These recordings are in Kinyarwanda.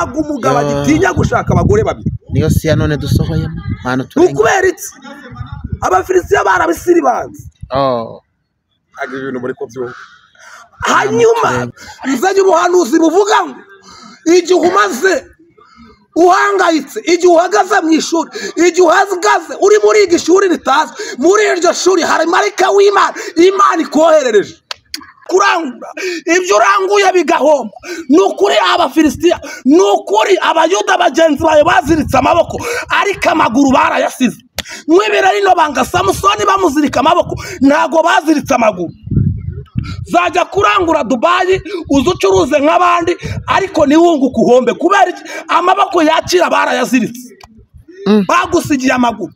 Ntabwo umugabo agitinya gushaka abagore babiri. Niyo si ya none dusohoyemo mwana turenga. Ukubera iki? Abafilisitiya barabisiribanze. Ntabwo ibintu muri ko byumva. Hanyuma nzanye ubuhanuzi buvuga ngo igihe umaze uhangayitse, igihe uhagaze mu ishuri, igihe uhagaze uri muri iryo shuri ritazwi, muri iryo shuri hari marayika w'Imana, Imana ikoherereje kurangura ibyo uranguye bigahomba. Ni ukuri Abafilisitiya, ni ukuri Abayuda bagenzi bawe baziritse amaboko, ariko amaguru barayasize. Mwibera rino banga Samusoni bamuzirika amaboko, ntago baziritse amaguru. Zajya kurangura Dubayi uze ucuruze nk'abandi, ariko ntiwunguke uhombe. Kubera iki? Amaboko yakira barayaziritse, bagusigiye amaguru.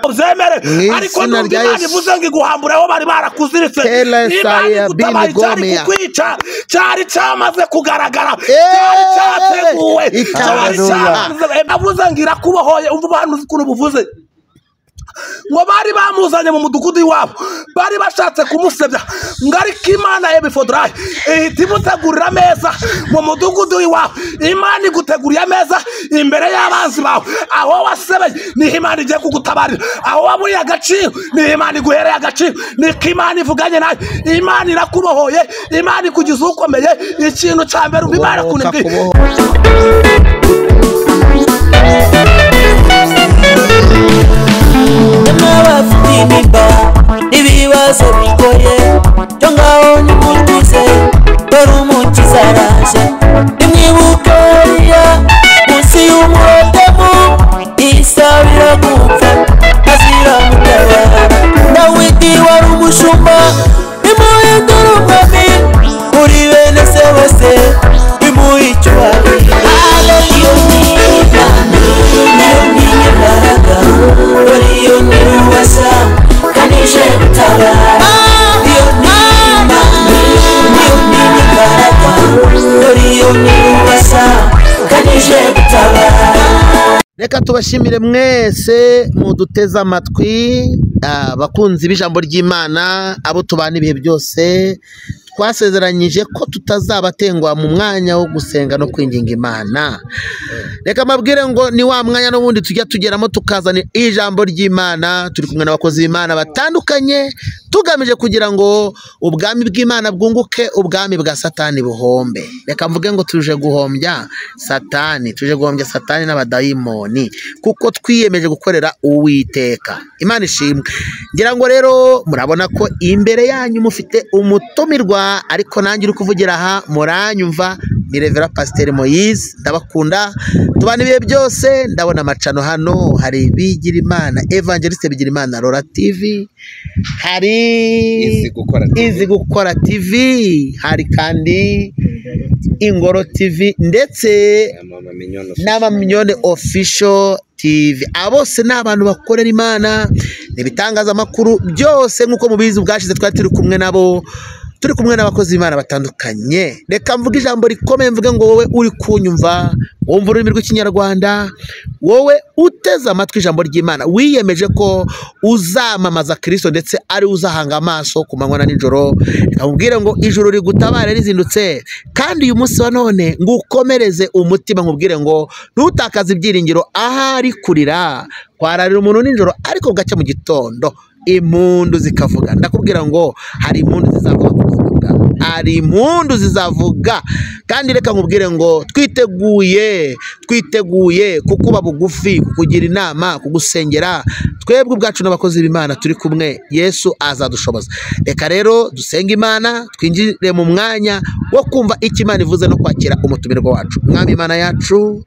Byemere, ariko numva Imana ivuze ngo iguhambure aho bari barakuziritse. Imana igutabaye, cyari kukwica, cyari cyamaze kugaragara, cyari cyateguwe, cyari cyamaze. Avuze ngo irakubohoye. Umva ubuhanuzi ukuntu buvuze. Ngo bari bamuzanye mu mudugudu iwabo, bari bashatse kumusebya, ngo ariko Imana y'Ebifodrayi ihita imutegurira ameza mu mudugudu iwabo. Imana iguteguriye ameza imbere y'abanzi bawe. Aho wasebeye niho Imana igiye kugutabarira, aho waburiye agaciro niho Imana iguhereye agaciro, niko Imana ivuganye nawe. Imana irakubohoye, Imana ikugize ukomeye. Ikintu cya mbere umva Imana ukuntu ibwiye. Ibibazo bigoye byo ngaho nimutuze, dore umukiza araje. Nimwibuke Eliya munsi y'umuhotemu, isabira gupfa azira mutabara. Dawidi wari umushumba, nimuhindure umwami muri bene se bose, bimuhe icyubahiro. Iyo ni Imana, niyo ni imbaraga, dore iyo ni ububasha kanije gutabara. Iyo ni Imana, niyo ni imbaraga, dore iyo ni ububasha kanije gutabara. Reka tubashimire mwese muduteze amatwi, abakunzi b'ijambo ry'Imana, abo tubana ibihe byose. Twasezeranyije ko tutazabatengwa mu mwanya wo gusenga no kwinginga Imana. Reka mabwire ngo ni wa mwanya n'ubundi tujya tugeramo tukazana ijambo ry'Imana. Turi kumwe n'abakozi b'Imana batandukanye, tugamije kugira ngo ubwami bw'Imana bwunguke, ubwami bwa Satani buhombe. Reka mvuge ngo tuje guhombya Satani, tuje guhombya Satani n'abadayimoni, kuko twiyemeje gukorera Uwiteka. Imana ishimwe. Ngira ngo rero murabona ko imbere yanyu mufite umutumirwa, ariko nanjye uri kuvugira aha muranyumva, ni Reverend Pasteur Moise. Ndabakunda, tubana ibihe byose. Ndabona amacano hano, hari Bigirimana Evangeliste Bigirimana Rora TV, hari Izi Gukora TV, hari kandi Ingoro TV, ndetse n'Amaminyone Official TV. Abo bose ni abantu bakorera Imana, n'ibitangazamakuru byose nk'uko mubizi. Ubwashize twari turi kumwe nabo, turi kumwe n'abakozi b'Imana batandukanye. Reka mvuge ijambo rikomeye, mvuge ngo wowe uri kunyumva, wumva ururimi rw'Ikinyarwanda, wowe uteze amatwi ijambo ry'Imana, wiyemeje ko uzamamaza Kristo ndetse ari uzahanga amaso ku manywa na nijoro. Reka nkubwire ngo ijuru rigutabare rizindutse, kandi uyu munsi wa none ngukomereze umutima, nkubwire ngo ntutakaze ibyiringiro. Ahari kurira kwararira umuntu nijoro, ariko bugacya mu gitondo impundu zikavuga. Ndakubwira ngo hari impundu zizavuga ku buzima bwawe, hari impundu zizavuga. Kandi reka nkubwire ngo twiteguye, twiteguye kukuba bugufi, kukugira inama, kugusengera. Twebwe ubwacu n'abakozi b'Imana turi kumwe, Yesu azadushoboza. Reka rero dusenge Imana, twinjire mu mwanya wo kumva icyo Imana ivuze no kwakira umutumirwa wacu. Mwami Imana yacu,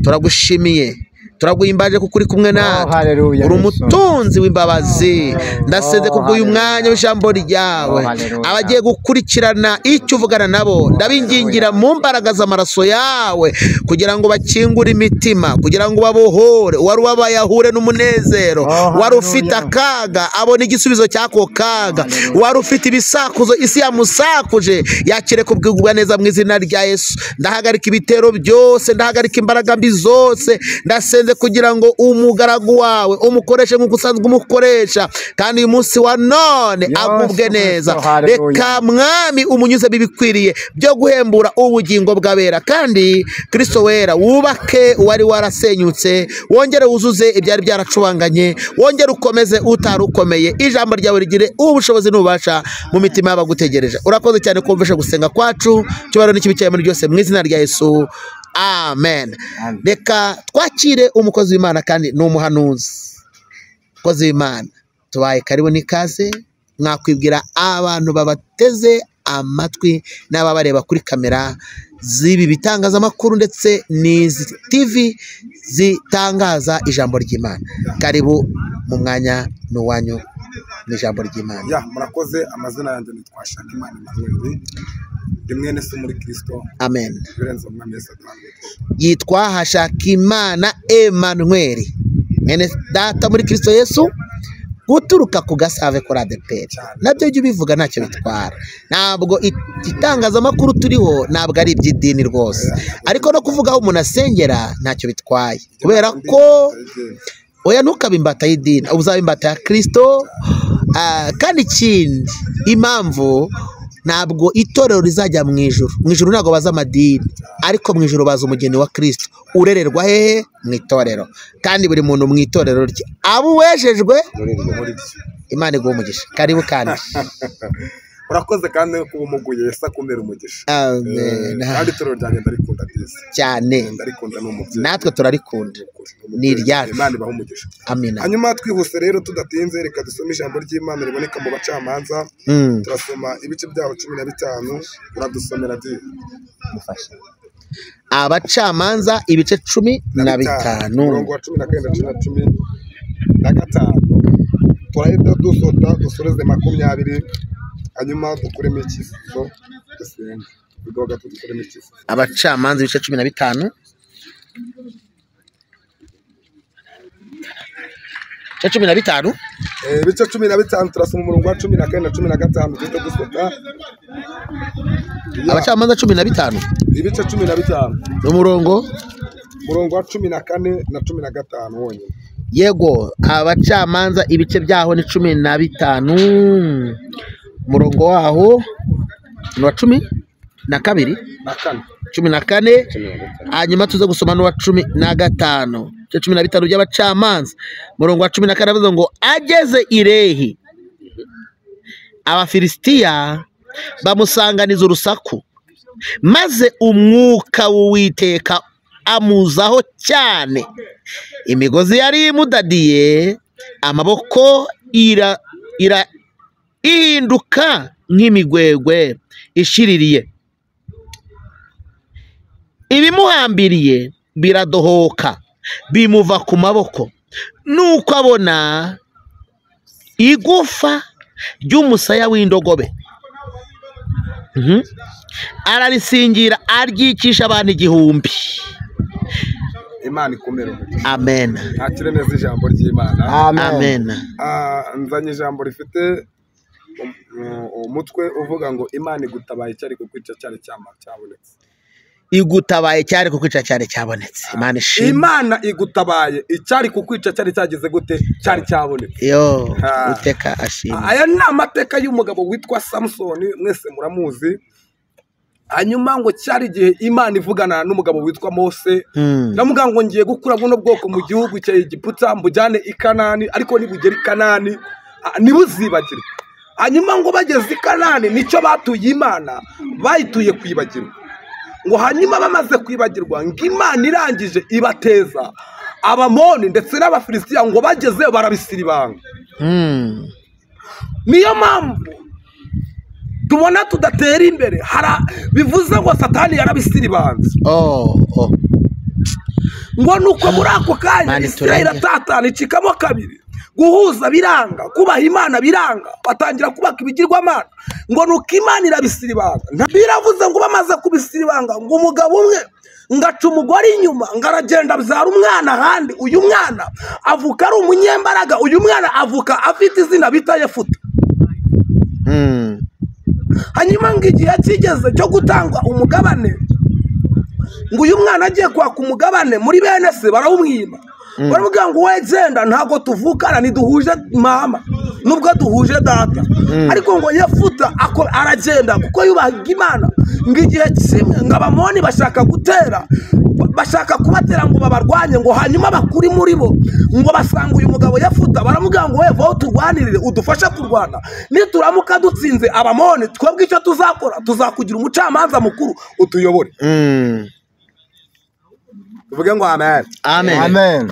turagushimiye, turaguhimbaje kuko uri kumwe natwe, uri umutunzi w'imbabazi. Ndasenze kubw'uyu mwanya w'ijambo ryawe, abagiye gukurikirana icyo uvugana nabo ndabingingira mu mbaraga z'amaraso yawe, kugira ngo bakingure imitima, kugira ngo babohore uwari ubabaye ahure n'umunezero, wari ufite akaga abone igisubizo cy'ako kaga, wari ufite ibisakuzo isi yamusakuje yakire kubwigwa neza mu izina rya Yesu. Ndahagarika ibitero byose, ndahagarika imbaraga mbi zose, ndasenze Ndasenze kugira ngo umugaragu wawe umukoreshe nk'uko usanzwe umukoresha, kandi uyu munsi wa none agubwe neza. Reka Mwami umunyuze bibikwiriye byo guhembura ubugingo bw'abera, kandi Kristo wera wubake uwari warasenyutse, wongere wuzuze ibyari byaracubanganye, wongere ukomeze utari ukomeye. Ijambo ryawe rigire ubushobozi n'ububasha mu mitima y'abagutegereje. Urakoze cyane kumvisha gusenga kwacu, cyubahiro n'ikibi cyawe muri byose, mu izina rya Yesu, amen. Reka twakire umukozi w'Imana kandi ni umuhanuzi. Umukozi w'Imana, tubaye karibu n'ikaze. Mwakwibwira abantu babateze amatwi n'ababareba kuri kamera z'ibi bitangazamakuru ndetse n'izi TV zitangaza ijambo ry'Imana. Karibu mu mwanya n'uwanyu n'ijambo ry'Imana. Ya, murakoze. Amazina yanjye nitwa Shakimana Emmanuel, ndi mwene se muri Kristo. Amen. Birenze umwami Yesu aduhamije. Yitwa Hashakimana Emmanuel, mwene data muri Kristo Yesu, guturuka ku Gasave kuri ADEPR. Nabyo ujye ubivuga ntacyo bitwara. Ntabwo itangazamakuru turiho ntabwo ari iby'idini rwose, ariko no kuvuga aho umuntu asengera ntacyo bitwaye, kubera ko oya ntukabe imbata y'idini, uzaba imbata ya Kristo. Kandi ikindi, impamvu ntabwo itorero rizajya mu ijuru. Mu ijuru ntabwo baza amadini, ariko mu ijuru baza umugeni wa Kristo urererwa hehe? Mu itorero. Kandi buri muntu mu itorero rye abo uwejejwe Imana iguha umugisha. Karibu kandi. Urakoze kandi kuba umuguye, Yesu akumera umugisha. Amen. Kandi itorero ryanjye ndarikunda byiza cyane, ndarikunda, ni umubyeyi, natwe turarikunda, ni iryacu. Imana ibaha umugisha. Amina. Hanyuma twihuse rero tudatinze, reka dusome ijambo ry'Imana riboneka mu Bacamanza. Turasoma ibice byaho 15, uradusomera byi Abacamanza ibice 15, umurongo wa 14 na 15. Turahita dusota dusoreze 20, hanyuma dukuremo icyifuzo dusenga. Dukuremo icyifuzo. Abacamanza ibice 15, ibice 15, ibice 15, turasoma umurongo wa 14 na 15, duhita dusota. Abacamanza 15, ibice 15, umurongo wa 14 na 15 wonyine. Yego, Abacamanza ibice byaho ni 15, umurongo waho ni wa 12 na 4, 14, hanyuma tuze gusoma n'uwa 15. Ibice 15 by'Abacamanza, umurongo wa 14 avuze ngo ageze i Lehi, Abafilisitiya bamusanganiza urusaku, maze umwuka w'Uwiteka amuzaho cyane, imigozi yari imudadiye amaboko ihinduka nk'imigwegwe ishiririye, ibimuhambiriye biradohoka bimuva ku maboko. Nuko abona igufa ry'umusaya w'indogobe, ararisingira aryicisha abantu 1000. Imana ikomere umugisha. Amen. Ntakire neza ijambo ry'Imana. Amen. Nzanye ijambo rifite umutwe uvuga ngo Imana igutabaye cyari kukwica cyari cyabonetse. Igutabaye cyari kukwica cyari cyabonetse. Imana ishimwe. Imana igutabaye icyari kukwica cyari cyageze gute? Cyari cyabonetse. Yo, uteka ashimwe. Aya ni amateka y'umugabo witwa Samsoni, mwese muramuzi. Hanyuma ngo cyari igihe Imana ivugana n'umugabo witwa Mose, ndamuga ngo ngiye gukura buno bwoko mu gihugu cya Egiputa mbujyane i Kanani, ariko nibugera i Kanani nibuzibagirwe. Hanyuma ngo bageze i Kanani nicyo batuye Imana, bayituye kwibagirwa. Ngo hanyuma bamaze kwibagirwa, ngo Imana irangije ibateza Abamoni ndetse n'Abafilisitiya, ngo bageze barabisiribanga. Niyo mpamvu tubona tudatera imbere, bivuze ngo Satani yarabisiribanze. Ngo nuko muri ako kanya Isirayeli iratatana icikamo kabiri, guhuza biranga, kubaha Imana biranga, batangira kubaka ibigirwamana. Ngo nuko Imana irabisiribanga. Biravuze ngo bamaze kubisiribanga, ngo umugabo umwe ngaca umugore inyuma, ngaragenda abyara umwana ahandi. Uyu mwana avuka ari umunyembaraga, uyu mwana avuka afite izina bita Yefuta. Hanyuma ngo igihe kigeze cyo gutanga umugabane, ngo uyu mwana agiye kwaka umugabane muri bene se barawumwima. Baramubwira ngo we genda, ntabwo tuvukana, ntiduhuje mama nubwo duhuje data. Ariko ngo Yefuta aragenda kuko yubahaga Imana. Ngo igihe kimwe ngo Abamoni bashaka gutera, bashaka kubatera ngo babarwanye, ngo hanyuma bakuri muri bo ngo basanga uyu mugabo Yefuta, baramubwira ngo we vaho turwanirire, udufashe kurwana, nituramuka dutsinze Abamoni twebwe icyo tuzakora tuzakugira umucamanza mukuru utuyobore. Tuvuge ngo amen. Amen. Amen.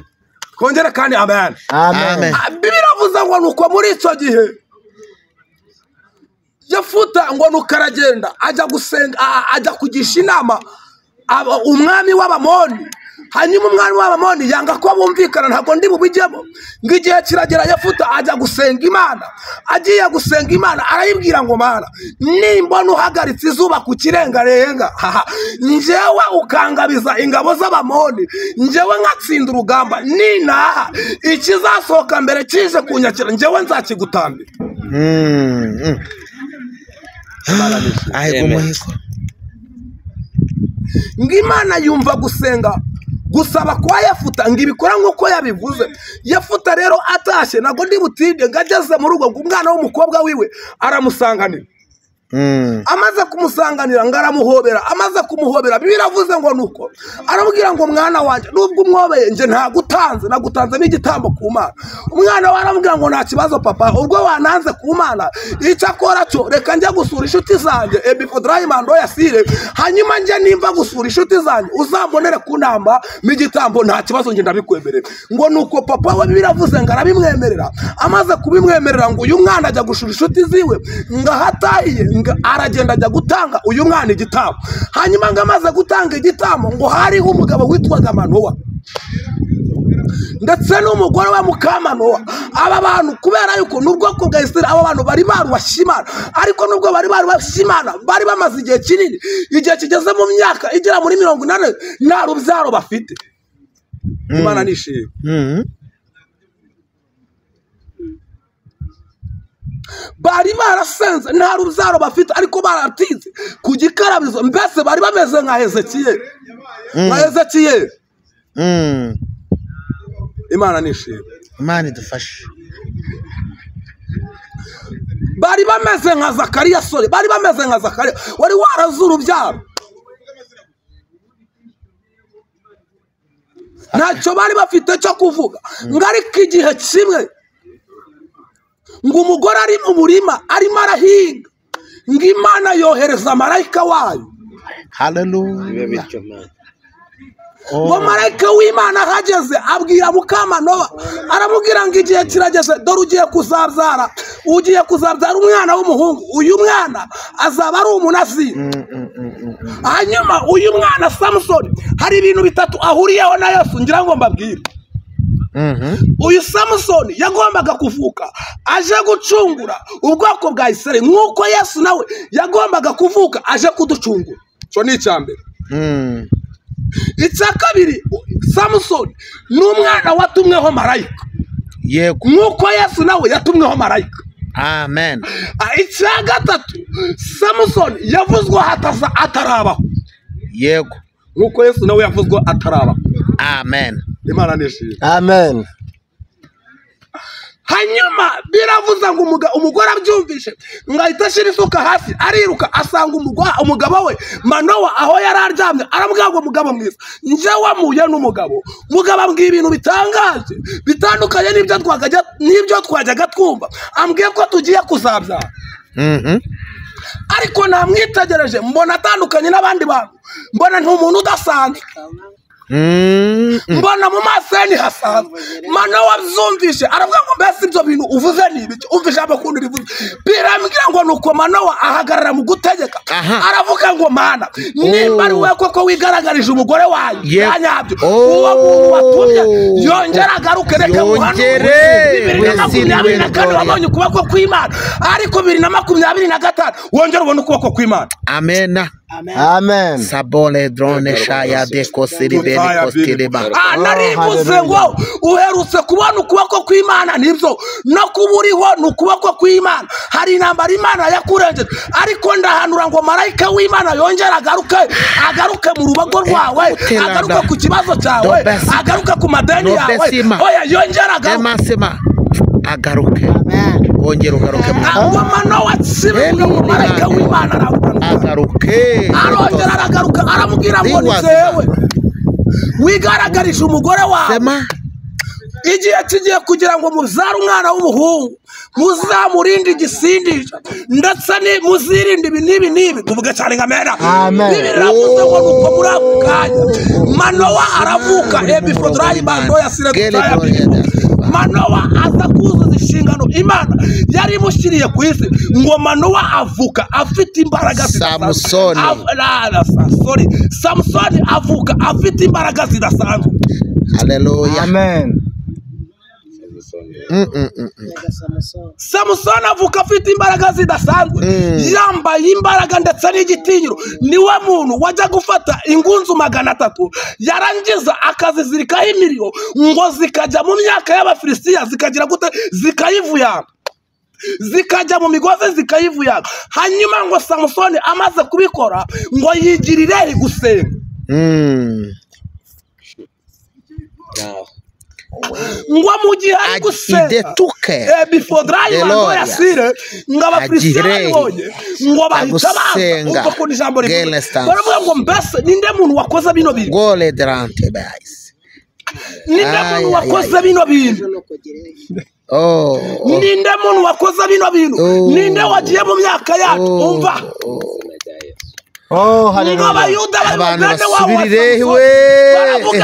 Twongere kandi amen. Amen. Biravuze ngo nuko muri icyo gihe Yefuta ngo nuko aragenda ajya gusenga, ajya kugisha inama umwami w'Abamoni. Hanyuma umwami w'Abamoni yanga ko bumvikana, ntabwo ndi bubijyemo. Ngo igihe kiragera Yefuta ajya gusenga Imana. Agiye gusenga Imana arayibwira ngo Mana, nimbona uhagaritse izuba ku kirengarenga, njyewe ukangabiza ingabo z'Abamoni, njyewe nkatsinda urugamba, ninaha ikizasohoka mbere kije kunyakira, njyewe nzakigutambira. Ngo Imana yumva gusenga gusaba kwa Yefuta, ngo ibikora nk'uko yabivuze. Yefuta rero atashye, ntabwo ndi butinde, ngo ageze mu rugo ngo umwana w'umukobwa wiwe aramusanganira. Amaze kumusanganira ngo aramuhobera. Amaze kumuhobera biravuze ngo nuko aramubwira ngo mwana wanjye, nubwo umwobeye nje ntagutanze, nagutanze n'igitambo ku Mana. Umwana we aramubwira ngo nta kibazo papa, ubwo wananze ku Mana, icyo akora cyo reka njye gusura inshuti zanjye Ebifodrayimando Yasire, hanyuma njye nimba gusura inshuti zanjye uzambonere ku namba n'igitambo, nta kibazo nje ndabikwemerera. Ngo nuko papa we biravuze ngo arabimwemerera. Amaze kubimwemerera ngo uyu mwana ajya gusura inshuti ziwe, ngo ahatahiye aragenda ajya gutanga uyu mwana igitambo. Hanyuma ngo amaze gutanga igitambo, ngo hariho umugabo witwaga Manowa ndetse n'umugore wa Mukamanowa. Aba bantu kubera yuko n'ubwoko bwa Isirayeli, aba bantu bari barubashye Imana, ariko nubwo bari barubashye Imana bari bamaze igihe kinini, igihe kigeze mu myaka igera muri 80 nta rubyaro bafite. Imana nishimwe. Bari barasenze nta rubyaro bafite, ariko baratinze ku gikarabizo, mbese bari bameze nka Hezekiya. Nka Hezekiya. Imana nishimwe. Imana idufashe. Bari bameze nka Zakariya, sore bari bameze nka Zakariya wari waraze urubyaro, ntacyo bari bafite cyo kuvuga. Ngo ariko igihe kimwe ngo umugore ari mu murima arimo arahinga, ngo Imana yohereza marayika wayo. Haleluya. Ngo marayika w'Imana ahageze abwira Mukamanowa, aramubwira ngo igihe kirageze, dore ugiye kuzabyara, ugiye kuzabyara umwana w'umuhungu, uyu mwana azaba ari umunaziri. Hanyuma uyu mwana Samusoni hari ibintu bitatu ahuriyeho na Yesu, ngira ngo mbabwire. Uyu Samusoni yagombaga kuvuka aje gucungura ubwoko bwa Isirayeli, nk'uko Yesu nawe yagombaga kuvuka aje kuducungura. Cyo ni icya mbere. Icya kabiri, Samusoni ni umwana watumweho marayika. Yego. Nk'uko Yesu nawe yatumweho marayika. Amen. Icya gatatu, Samusoni yavuzwe atarabaho. Yego. Nk'uko Yesu nawe yavuzwe atarabaho. Amen. Imana nishimwe. Amen. Hanyuma biravuze ngo umugore abyumvishe, ngo ahita ashyira isuka hasi ariruka, asanga umugabo we Manowa aho yari aryamye, aramubwira ngo mugabo mwiza, njye wamuye n'umugabo. Mugabo ambwiye ibintu bitangaje bitandukanye n'ibyo twajyaga twumva, ambwiye ko tugiye kuzabyara. Ariko namwitegereje mbona atandukanye n'abandi bantu, mbona ni umuntu udasanzwe. Mbona mu maso ye ntihasanzwe. Manowa abyumvishe aravuga ngo mbese ibyo bintu uvuze ni ibiki? Umva ijambo ukuntu rivuze. Birambwira ngo nuko Manowa ahagarara mu gutegeka, aravuga ngo Mana, nimba ari wowe koko wigaragarije umugore wanjye yanyabyo, uwo muntu watumye yongera agaruke, reka muhanure. 2024 wabonye ukuboko kw'Imana, ariko 2025 wongera ubone ukuboko kw'Imana. Amen. Amen. Sabole drone shaya deko siribeni kostireba. Narivuze ngo uherutse kubona ukuboko kw'Imana, nibyo, no kuba uriho ni ukuboko kw'Imana. Hari intambara Imana yakurengeje, ariko ndahanura ngo marayika w'Imana yongere agaruke, agaruke mu rubago rwawe, agaruke ku kibazo cyawe, agaruke ku madeni yawe. Oya, yongere agaruke. Agaruke. Wongere ugaruke. Manowa marayika w'Imana agaruke. Arongera aragaruka, aramubwira ngo ni jewe wigaragarisha umugore wawe. Igihe kigiye kugira ngo mubyare umwana w'umuhungu, muzamurinde igisindisha, ndetse muzirinde ibi n'ibi n'ibi. Tuvuge cyane nka mena. Bibiliya iravuze ngo nuko muri ako kanya Manowa aravuka, ebifodrayi mandoya siredutaya. Manowa aza kuzuza inshingano Imana yari imushyiriye ku isi. Ngo Manowa avuka afite imbaraga zidasanzwe. Samusoni avuka afite imbaraga zidasanzwe. Haleluya. Amen. Samusoni avuka afite imbaraga zidasanzwe, yambaye imbaraga ndetse n'igitinyiro. Niwe muntu wajya gufata ingunzu 300 yarangiza akazizirikaho imiriro ngo zikajya mu myaka y'Abafilisitiya, zikagira gute, zikayivuyanga, zikajya mu migozi zikayivuyanga. Hanyuma ngo Samusoni amaze kubikora ngo yigirire gusenga. Ngo mu gihe ari gusenga ebifodrayi mandoya sire, ngo Abafilisitiya babibonye ngo bahita baza. Umva ukuntu ijambo rivuga, baravuga ngo mbese ninde muntu wakoze bino bintu? Ninde muntu wakoze bino bintu? Ninde muntu wakoze bino bintu? Ninde wagiye mu myaka yacu? Umva. Oh, ngo Abayuda baravuga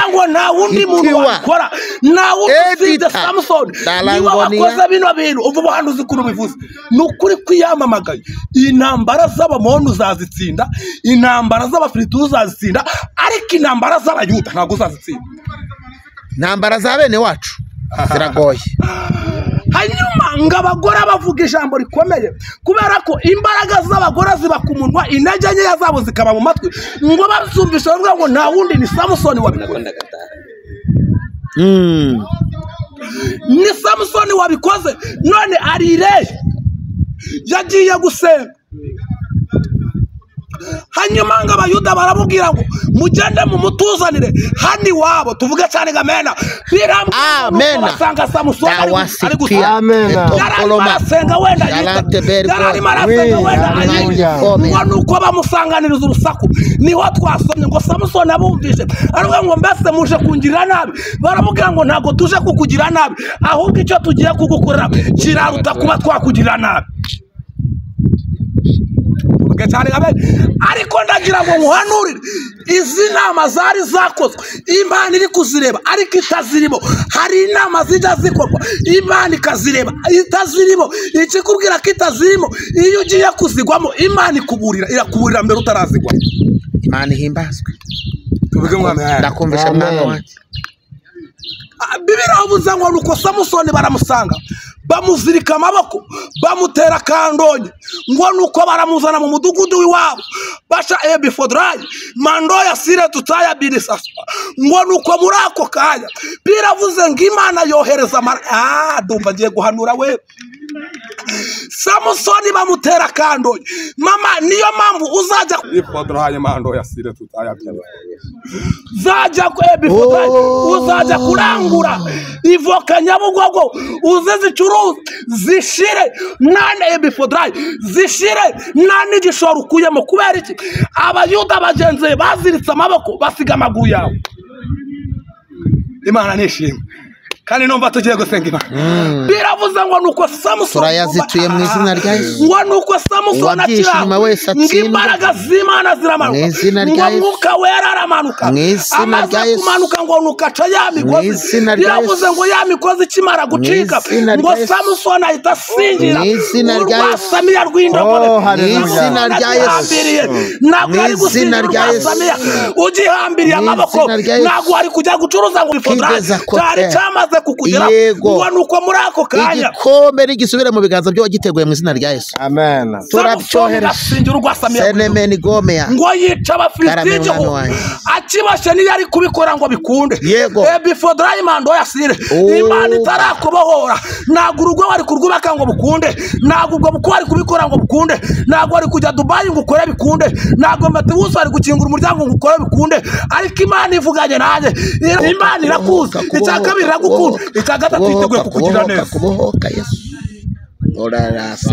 ngo nta wundi muntu wabikora, nta wundi usibye Samusoni niwe wakoze bino bintu. Umva ubuhanuzi ukuntu bivuze, ni ukuri kwiyamamagaye. Intambara z'Abamoni uzazitsinda, intambara z'Abafilisitiya uzazitsinda, ariko intambara z'Abayuda ntabwo uzazitsinda. Intambara za bene wacu ziragoye. Hanyuma ngo abagore bavuga ijambo rikomeye, kubera ko imbaraga z'abagore ziba ku munwa, intege nkeya zabo zikaba mu matwi. Ngo babyumvishe bavuga ngo nta wundi ni Samusoni wabikoze. Ni Samusoni wabikoze. None arireye yagiye gusenga. Hanyuma ngo Abayuda baramubwira ngo mugende mumutuzanire hano iwabo. Tuvuge cyane ngo amena. Basanga Samusoni ari gusenga, yararimo arasenga wenda yararimo arasenga wenda ayita. Ngo nuko bamusanganiriza urusaku, niho twasomye ngo Samusoni abumvise aravuga ngo mbese muje kungirira nabi? Baramubwira ngo ntabwo tuje kukugira nabi, ahubwo icyo tugiye kugukorera kiraruta kuba twakugirira nabi. Ariko ndagira ngo nkuhanurire, izi nama zari zakozwe Imana iri kuzireba ariko itazirimo. Hari inama zijya zikorwa Imana ikazireba itazirimo, ikikubwira ko itazirimo. Iyo ugiye kuzigwamo Imana ikuburira, irakuburira mbere utarazigwa. Imana ihimbazwe. Ndakumvisha mwana wanjye. Bibiliya iravuze ngo nuko Samusoni baramusanga, bamuzirika amaboko, bamutera kandonye, ngo nuko baramuzana mu mudugudu w'iwabo, basha ebifodrayi mandoya sire tutaya birisaswa. Ngo nuko muri ako kanya biravuze ngo Imana yohereza ndumva ngiye guhanura we. Samusoni bamutera kandonye. Mama, niyo mpamvu uzajya ebifodrayi mandoya sire tutaya zajya ku ebifodrayi, uzajya kurangura ivoka Nyabugogo, uze zicuruza zishire nane ebifodrayi zishire nane igishoro ukuyemo. Kubera iki? Abayuda bagenzi baziritse amaboko basiga amaguru yawe. Imana nishimwe. Kandi numva tugiye gusenga Imana. Biravuze ngo nuko Samusoni turayazituye mu izina rya Yesu. Ngo nuko Samusoni akira, ngo imbaraga z'Imana ziramanuka, ngo Mwuka Wera aramanuka, amaze kumanuka ngo nuko aca ya migozi. Biravuze ngo ya migozi ikimara gucika, ngo Samusoni ahita asingira urwasamiya rw'indogobe. Mu izina rya Yesu. Ntabwo ari gusingira urwasamiya ugihambiriye amaboko, ntabwo ari kujya gucuruza ngo ifodrayi cyari cyamaze imaze kukugeraho Yego. ngo nuko muri ako kanya Igikombe nigisubira mu biganza by'uwagiteguye mu izina rya Yesu. Amen. Samusoni Turabyohereje. asingira urwasamiye Senemeni gomeya. ngo yica Abafilisitiya Karame mwana igihumbi wanjye. akibashe niyo ari kubikora ngo bikunde. Yego. Ebifodorayimando yasire. Oh. Imana itarakubohora ntabwo urugo wari kurwubaka ngo bukunde, ntabwo ubwo bukwe wari kubikora ngo bukunde, ntabwo wari kujya Dubayi ngo ukore bikunde, ntabwo Matewusi wari gukingura umuryango ngo ukore bikunde, ariko Imana ivuganye nanjye. Imana irakuzi, icya kabiri iragukunda, icya gatatu yiteguye kukugira neza. Kubohoka Yesu.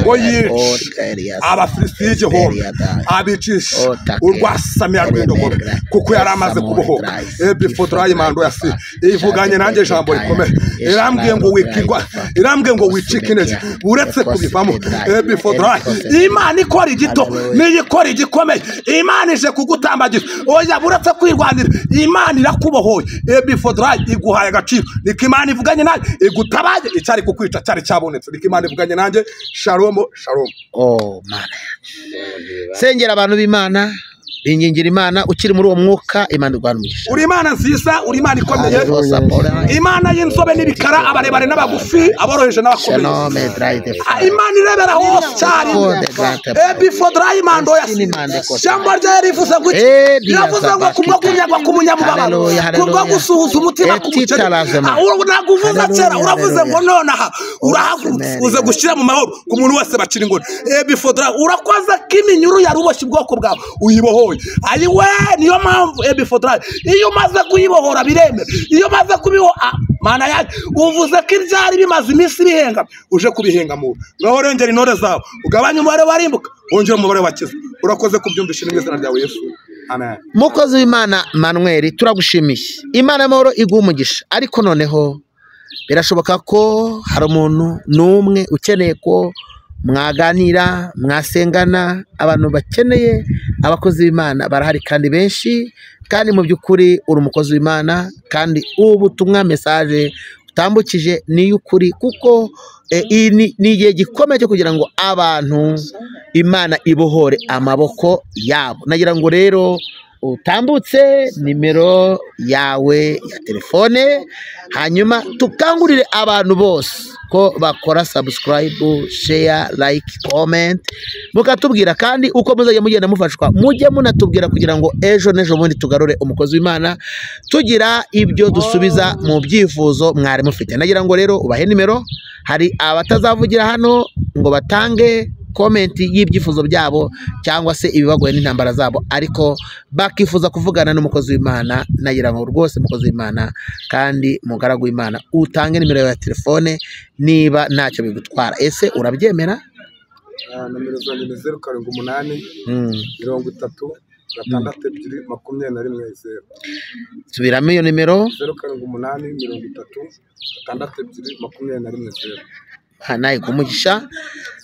Ngo yice Abafilisitiya igihumbi abicisha urwasamira rw'indogobe kuko yari amaze kubohoka. Ebifodorayimando yasi ivuganye nanjye ijambo rikomeye, irambwiye ngo wikirwa, irambwiye ngo wicike intege uretse kubivamo. Ebifodora, Imana ikora igito niyo ikora igikomeye. Imana ije kugutambagira, oya buretse kwirwanira, Imana irakubohoye. Ebifodora iguhaye agaciro, niko Imana ivuganye nanjye, igutabaye icyari kukwica cyari cyabonetse, niko Imana ivuganye nanjye. Shalom, shalom. Oh Mana yanjye. Sengera abantu b'Imana, bingingira Imana ukiri muri uwo mwuka, Imana iguhane umugisha. Uri Imana nziza, uri Imana ikomeye, Imana y'inzobe n'ibikara, abarebare n'abagufi, aboroheje n'abakomeye. Shalom, drive. Imana irebera hose icyarimwe. Ebifodorayimando yasi ijambo ryayo rivuze ngo iki? Riravuze ngo kubwo kunyagwa k'umunyamubabaro, kubwo gusuhuza umutima k'umukene. Ntabwo uvuze kera, uravuze ngo nonaha urahagurutse uze gushyira mu mahoro ku muntu wese bacira ingoni. Ebifodora, urakoze ko iminyururu yari uboshye ubwoko bwawe uyibohoye. Ayiwe, niyo mpamvu ebifodora iyo umaze kuyibohora biremera, iyo umaze kubiboha Mana yanjye uvuze ko ibyari bimaze iminsi bihenga uje kubihengamura. Ngaho rengera intore zawe, ugabanye umubare warimbuka, wongere umubare wakiza. Urakoze kubyumvisha mu izina ryawe Yesu. Amen. Mukozi w'Imana Manuel, turagushimiye. Imana y'amahoro iguhe umugisha. Ariko noneho birashoboka ko hari umuntu n'umwe ukeneye ko mwaganira, mwasengana. Abantu bakeneye abakozi b'Imana barahari kandi benshi, kandi mu by'ukuri uri umukozi w'Imana, kandi ubutumwa message utambukije ni iy'ukuri, kuko iyi ni igihe gikomeye cyo kugira ngo abantu Imana ibohore amaboko yabo. Nagira ngo rero utambutse nimero yawe ya telefone, hanyuma tukangurire abantu bose ko bakora subscribe, share, like, comment, mukatubwira kandi uko muzajya mugenda mufashwa, mujye munatubwira kugira ngo ejo n'ejo bundi tugarure umukozi w'Imana tugira ibyo dusubiza mu byifuzo mwari mufite. Nagira ngo rero ubahe nimero, hari abatazavugira hano ngo batange komenti y'ibyifuzo byabo cyangwa se ibibagoye n'intambara zabo, ariko bakifuza kuvugana n'umukozi w'Imana. Nagira ngo rwose umukozi w'Imana kandi mugaragu w'Imana utange nimero ya telefone niba ntacyo bigutwara. Ese urabyemera? Nomero zanjye ni 0 7 8 30 6 2 21 0. Subiramo iyo nimero. 0 7 8 30 6 2 21 0. Imana iguhe.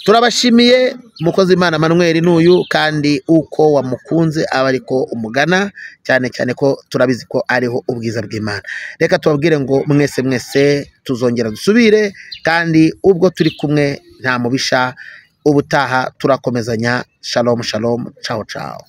Turabashimiye umukozi w'Imana Manuel n'uyu, kandi uko wamukunze aba ariko umugana, cyane cyane ko turabizi ko ariho ubwiza bw'Imana. Reka tubabwire ngo mwese mwese tuzongera dusubire, kandi ubwo turi kumwe nta mubisha, ubutaha turakomezanya. Shalom shalom, ciao ciao.